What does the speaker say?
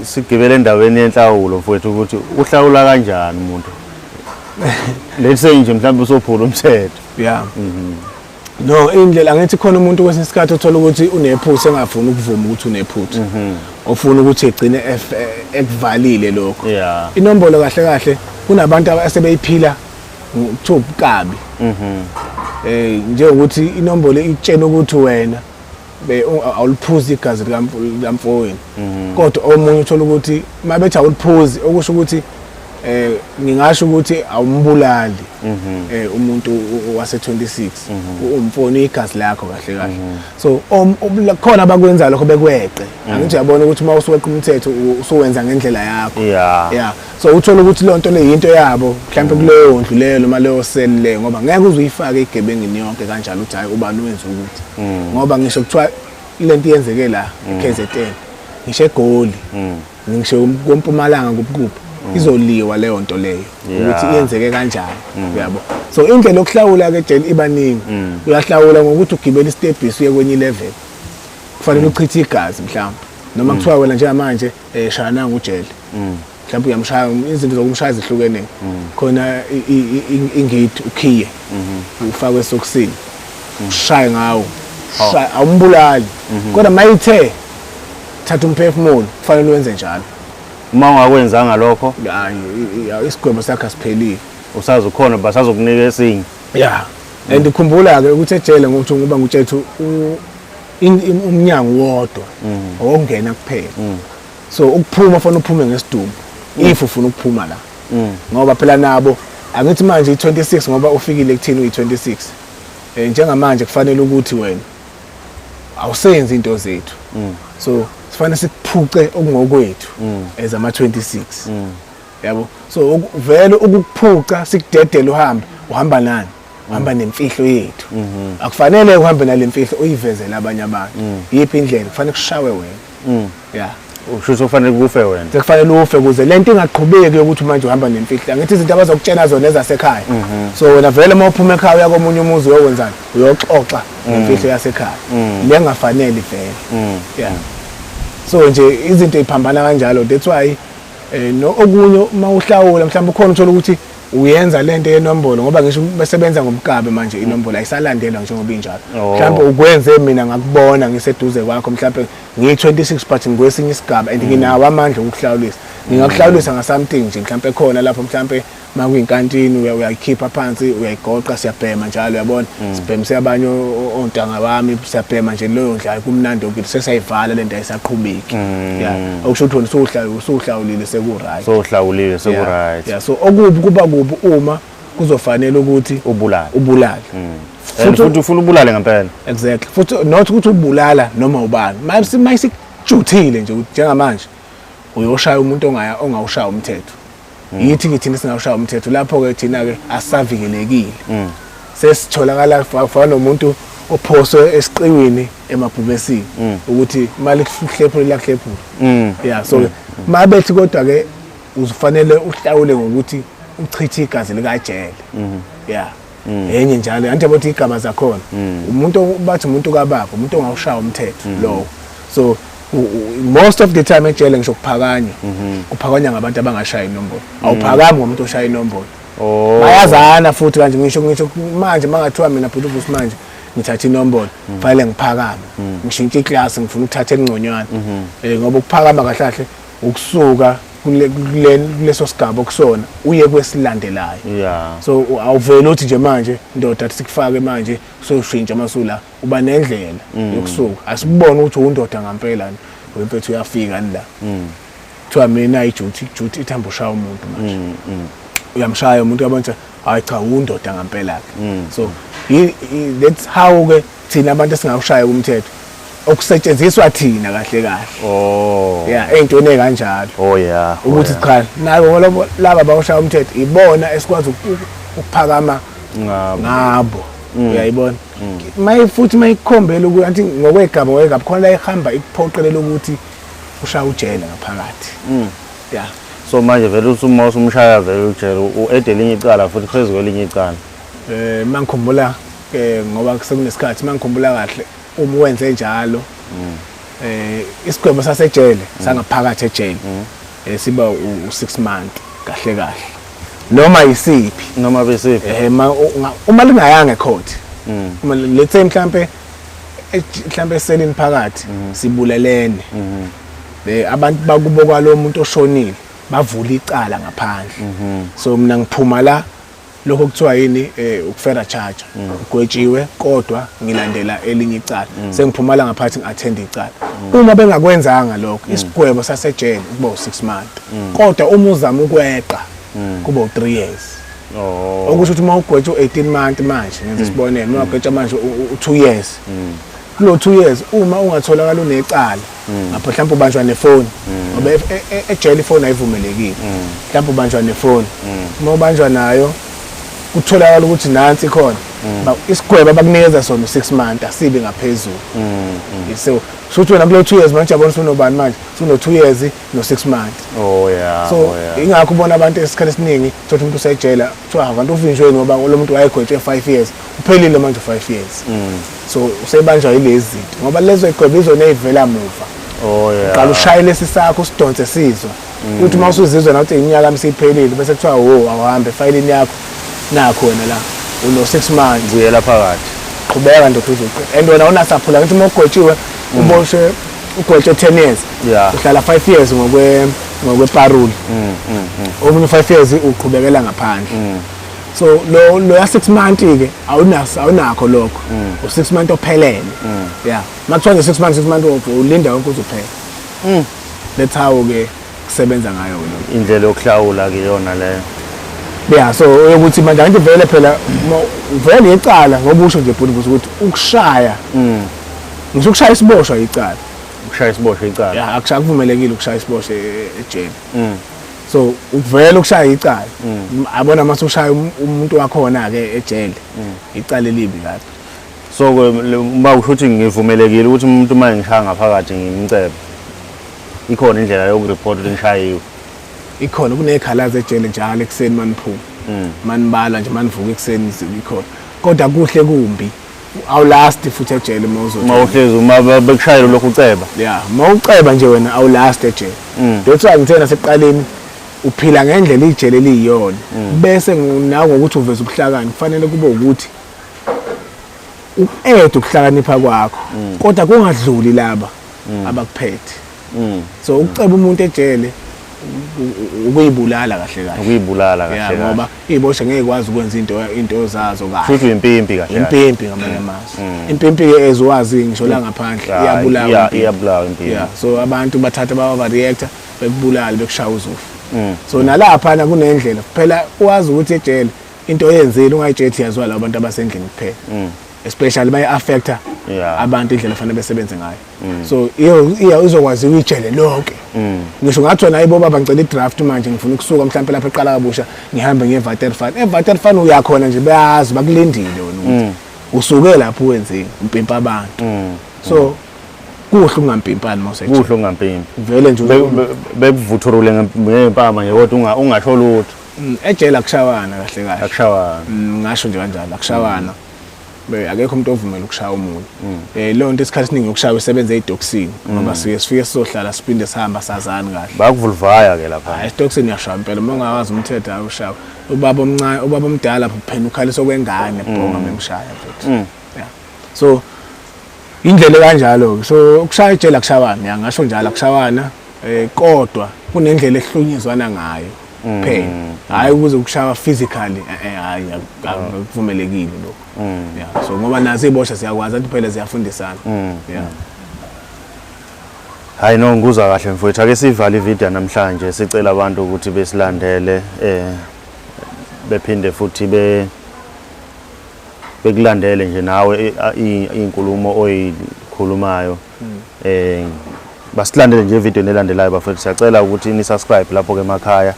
Sigibele endaweni yenhlawulo mfowethu, ukuthi uhlawula kanjani umuntu, let's say nje mhlawumbe usophula umthetho. Yeah, no, indlela angithi khona umuntu kwesinye isikhathi uthola ukuthi unephutha, engafuni ukuvuma ukuthi unephutha, ofuna ukuthi egcine ekuvalile lokho. Inombolo kahle kahle kunabantu asebeyiphila kuthiwa ubukabi, njengokuthi inombolo ikutshena ukuthi wena awuliphuzi igazi likamfowenu, kodwa omunye uthola ukuthi mabethi awuliphuzi, okusho ukuthi ngingasho ukuthi awumbulali umuntu wase 26, umfoni igazi lakho kahle kahle. So khona abakwenza lokho bekweqe. Angithi uyabona ukuthi uma usuweqa umthetho usuwenza ngendlela yakho. Yeah, so uthola ukuthi leyo nto le yinto yabo mhlawumbe kuleyo ndlu leyo noma leyo cell leyo, ngoba ngeke uze uyifake egebengini yonke kanjalo ukuthi hayi, ubani wenza ukuthi, ngoba ngisho kuthiwa lento iyenzeke la eKZN, ngisho eGoli, ngisho kompumalanga, kuphi izoliwa leyo nto leyo ukuthi iyenzeke kanjani, uyabo. So indlela yokuhlawula ke ejele ibaningi. Uyahlawula ngokuthi ugibele isitebhisi uye kwenye level, kufanele uchithe igazi mhlawumbe, noma kuthiwa wena njengamanje shaya nanga ujele, mhlawumbe uyamshaya. Izinto zokumshaya zihlukene khona, ingidi, ukhiye ufakwe esokisini, ushaye ngawo. Shaya, awumbulali, kodwa mayithe thatha umphefumulo kufanele wenze njalo. Uma ungakwenzanga lokho? Hayi, isigwebo sakho asiphelile. Usazokhona, basazokunika esinye. Yeah, and khumbula-ke ukuthi ejele ngokuthi ngoba ngutshela umnyango wodwa owokungena kuphela, so ukuphuma fanele uphume ngesidumbu if ufuna ukuphuma la, ngoba phela nabo angithi manje i-26, ngoba ufikile kuthini uyi-26, njengamanje kufanele ukuthi wena awusenzi into zethu, so sifanele sikuphuce okungokwethu as ama-26, yabo. So vele ukukuphuca sikudedele uhambe, uhamba nani? Uhamba nemfihlo yethu. Akufanele uhambe nale mfihlo uyivezele abanye abantu. Yiphi indlela? Kufanele kushawe wena, yeah. Usho ukuthi kufanele kufe wena? Sekufanele ufe ukuze lento ingaqhubeki yokuthi manje uhamba nemfihlo. Angithi izinto abazokutshela zona ezasekhaya, so wena vele uma uphuma ekhaya uya komunye umuzi uyokwenzani? Uyoxoxa ngemfihlo yasekhaya le engafanele vele. Yeah, so nje izinto iphambana kanjalo. That's why no okunye uma uhlawula mhlawumbe ukhona uthola ukuthi uyenza lento yenombolo, ngoba ngisho besebenza ngomkabe manje inombolo ayisalandelwa njengoba injalo. Mhlawumbe ukwenze mina ngakubona ngiseduze kwakho, mhlawumbe ngiyi-26 but ngikwesinye isigaba and nginawo amandla okukuhlawulisa, ngingakuhlawulisa nga-something nje mhlawumbe khona lapho, mhlawumbe uma kuyinkantini uyayikhipha phansi, uyayigoqa, siyabhema njalo, uyabona, sibhemise abanye ontanga bami, siyabhema nje leyo ndlela, kumnandi yonke into, sesiyayivala lento, ayisaqhubeki. Yeah, okusho ukuthi wena usuhlawulile, seku-right. So uhlawulile, seku-right. Yeah, so okubi kuba kubi uma kuzofanele ukuthi ubulale. Ubulale. And futhi ufuna ubulale ngempela. Exactly, futhi not ukuthi ubulala noma ubani, mayisikujuthile nje ukuthi njengamanje uyoshaya umuntu ongaya ongawushaya umthetho, yithi-ke thina singawushaya umthetho lapho-ke, thina-ke asisavikelekile, sesitholakala fana nomuntu ophoswe esiqiwini emabhubesini, ukuthi imali kuhlephule lakuhlephula. Yeah, so mabethi kodwa-ke uzofanele uhlawule ngokuthi uchithe igazi likajele. Yeah, enye njalo anti yabo ukuthi igaba zakhona umuntu bathi umuntu kababa, umuntu ongawushaya umthetho lowo. So most of the time ejele ngisho kuphakanywa, kuphakanywa ngabantu abangashaya inombolo, awuphakami ngomuntu oshaya inombolo. Bayazana futhi kanje, ngisho manje mangathiwa mina bhuti uVusi manje ngithatha inombolo, fanele ngiphakame, ngishintshe iklasi, ngifuna ukuthatha engconywana, ngoba ukuphakama kahle kahle ukusuka kuleso sigaba okusona uye kwesilandelayo. So awuveli uthi nje manje ndoda athi sikufake manje soshintsha masula, uba nendlela yokusuka, asibone ukuthi undoda ngampela wemfethu, uyafika ni la kuthiwa mina ijuthi ijuthi ithamba ushaya umuntu manje, uyamshaya umuntu, uyabona ukuthi hayi cha, undoda ngampela ke. So that's how ke thina abantu esingawushaya kumthetho okusetshenziswa thina kahle kahle. Yeah, ey'ntweni ey'kanjalo. Ukuthi cha, nabo laba bawushaya umthetho ibona esikwazi ukuphakama Ngabo. Ngabo, uyayibona maye futhi mayikukhombela ukuthi anti ngokwegaba ngokwegaba khona la ihamba ikuphoqelela ukuthi ushaya ujele ngaphakathi, yeah. So manje vele usuma usumshaya vele ujele, u-ede elinye icala futhi phezu kwelinye icala. Mangikhumbula ke, ngoba sekunesikhathi, mangikhumbula kahle, uma wenze njalo Isigwebo sasejele sangaphakathi ejele siba u6 month kahle kahle, noma yisiphi. Noma besiphi. Uma lingayanga ecourt, uma let's say mhlambe mhlambe eselini phakathi sibulelene, abantu bakubo kwalo muntu oshonile bavula icala ngaphandle, so mina ngiphuma la, lokho kuthiwa yini, ukufera charge, ugwetshiwe kodwa ngilandela elinye icala, sengiphuma la ngaphathi ngi-attend icala. Uma bengakwenzanga lokho, isigwebo sasejele kuba u6 month, kodwa uma uzama ukweqa kuba u3 years. Okusho ukuthi uma ugwetshwe u-18 month manje, ngenza isibonelo, uma ugwetshwa manje u-2 years, kulo 2 years uma ungatholakala unecala ngapho, mhlawumbe ubanjwa nefoni, ngoba ejele ifoni ayivumelekile, mhlawumbe ubanjwa nefoni, uma ubanjwa nayo kutholakala ukuthi nansi khona, isigwebo abakunikeza sona u-6 month, asibi ngaphezulu. So shuthi wena kulo 2 years manje, yabona, usunobani manje, usuno 2 years no 6 months. So ingakho ubona abantu esikhathi esiningi thothi umuntu usejela, kuthiwa abantu uvinjweni ngoba lo muntu wayegwetshwe 5 years, uphelile manje u5 years, so usebanjwa yilezi zinto ngoba lezo igwebo izona ey'vela muva. Qala ushaye lesi sakho, usidonse sizwa uthi uma usuzizwa nawe ukuthi iminyaka yami seyiphelile, bese kuthiwa wo, awuhambe efayilini yakho, nakho wena la uno 6 months. Buyela phakathi. Qhubeka ndoda, uzoqeda, and wena unasaphula ngithi uma ugwetshiwe, uboshwe, ugwetshwe 10 years, uhlala 5 years ngokwe-parole, omunye 5 years uqhubekela ngaphandle. So lo ya 6 month ke awunakho lokho, u 6 month ophelele. Yeah, makuthiwa nje 6 months, 6 months ulinda wonke uzophela. That's how ke kusebenza ngayo ke lokho. Indlela yokuhlawula ke yona leyo. Yeah, so yokuthi manje angithi vele phela vele icala, ngoba usho nje bhuti ukuthi ukushaya, ngisho ukushaya isiboshwa icala. Ukushaya isiboshwa icala. Yeah, akushaya, kuvumelekile ukushaya isiboshwa ejele. So ukuvela ukushaya icala, abona mase ushaya umuntu wakhona ke ejele, icala elibi kabi. So ke uma usho ukuthi ngivumelekile ukuthi umuntu uma ngishaya ngaphakathi ngimcebe, ikhona indlela yokureport ukuthi ngishayiwe? Ikhona, kuney'khalazo ejele njalo ekuseni maniphuma, manibala nje, manivuka ekuseni, ikhona, kodwa kuhle kumbi awulasti futhi ejele uma uzothi Uma uhlezi, uma bekushayela lokhu uceba. Yeah, uma uceba nje wena awulast ejele. That's why ngithe nasekuqaleni uphila ngendlela ijele eliyiyona, bese nawe ngokuthi uveza ubuhlakani, kufanele kube ukuthi uqede ukuhlakanipha kwakho, kodwa kungadluli laba abakuphethe. So ukuceba umuntu ejele ukuyibulala kahle kahle. Ukuyibulala kahle Yeah. kahle. Ngoba iy'boshwa ngeke ikwazi ukwenza into zazo kahle. Futhi uyimpimpi kahle kahle. Impimpi ngamanye amazwi, impimpi-ke eziwazi ngisho la ngaphandle iyabulawa impimpi. Iyabulawa impimpi. Yeah, so abantu bathatha ba-overreacta, bekubulale, bekushaya uzufa. So nalaphana kunendlela phela, wazi ukuthi ejele into oyenzile ungayitsheli ukuthi yaziwa labo bantu abasendlini kuphela, especially bayi-affecta abantu indlela afanele besebenze ngayo. So iyo izokwaziwa ijele lonke. Ngisho ngathiwa nayi bo baba, ngicela i-draft manje, ngifuna ukusuka mhlawumbe lapha eqala kabusha, ngihambe ngiye eVaterfan. EVaterfan uyakhona nje, bayazi, bakulindile wena ukuthi usuke lapho wenzeni, umpimpa abantu. So kuhle ukungampimpani uma usejele. Kuhle ungampimpi. Vele nje Bekuvuthurule ngempama nje kodwa ungasho lutho. Ejele akushawana kahle kahle. Akushawana. Ngasho nje kanjalo, akushawana. Akekho umuntu ovumela ukushaya omunye. Leyo nto isikhathi esiningi yokushaya isebenza ey'tokisini, ngoba sike sifike sizohlala, siphinde sihamba, sazani kahle. Bayakuvuluvaya ke lapha. Hayi, esitokisini uyashaya impela, uma ungawazi umthetho awushaya. Ubaba omncane, ubaba omdala phela ukhalisa okwengane, bhonga memshaya futhi. Yeah, so indlela kanjalo ke. So ukushaya ejele akushawana, ya, ngasho njalo, akushawana, kodwa kunendlela ehlunyezwana ngayo kuphela, hayi ukuze ukushawa physically, hayi, akuvumelekile lokho. Yeah, so ngoba nazo iy'boshwa ziyakwazi athi phela ziyafundisana, yeah. Hayi no, ngikuzwa kahle mfowethu. Ake sivale ivideo namhlanje, sicela abantu ukuthi besilandele, bephinde futhi bekulandele nje nawe, iy'nkulumo oyikhulumayo. Basilandele nje evidweni elandelayo bafowethu. Siyacela ukuthi ni subscribe lapho ke emakhaya.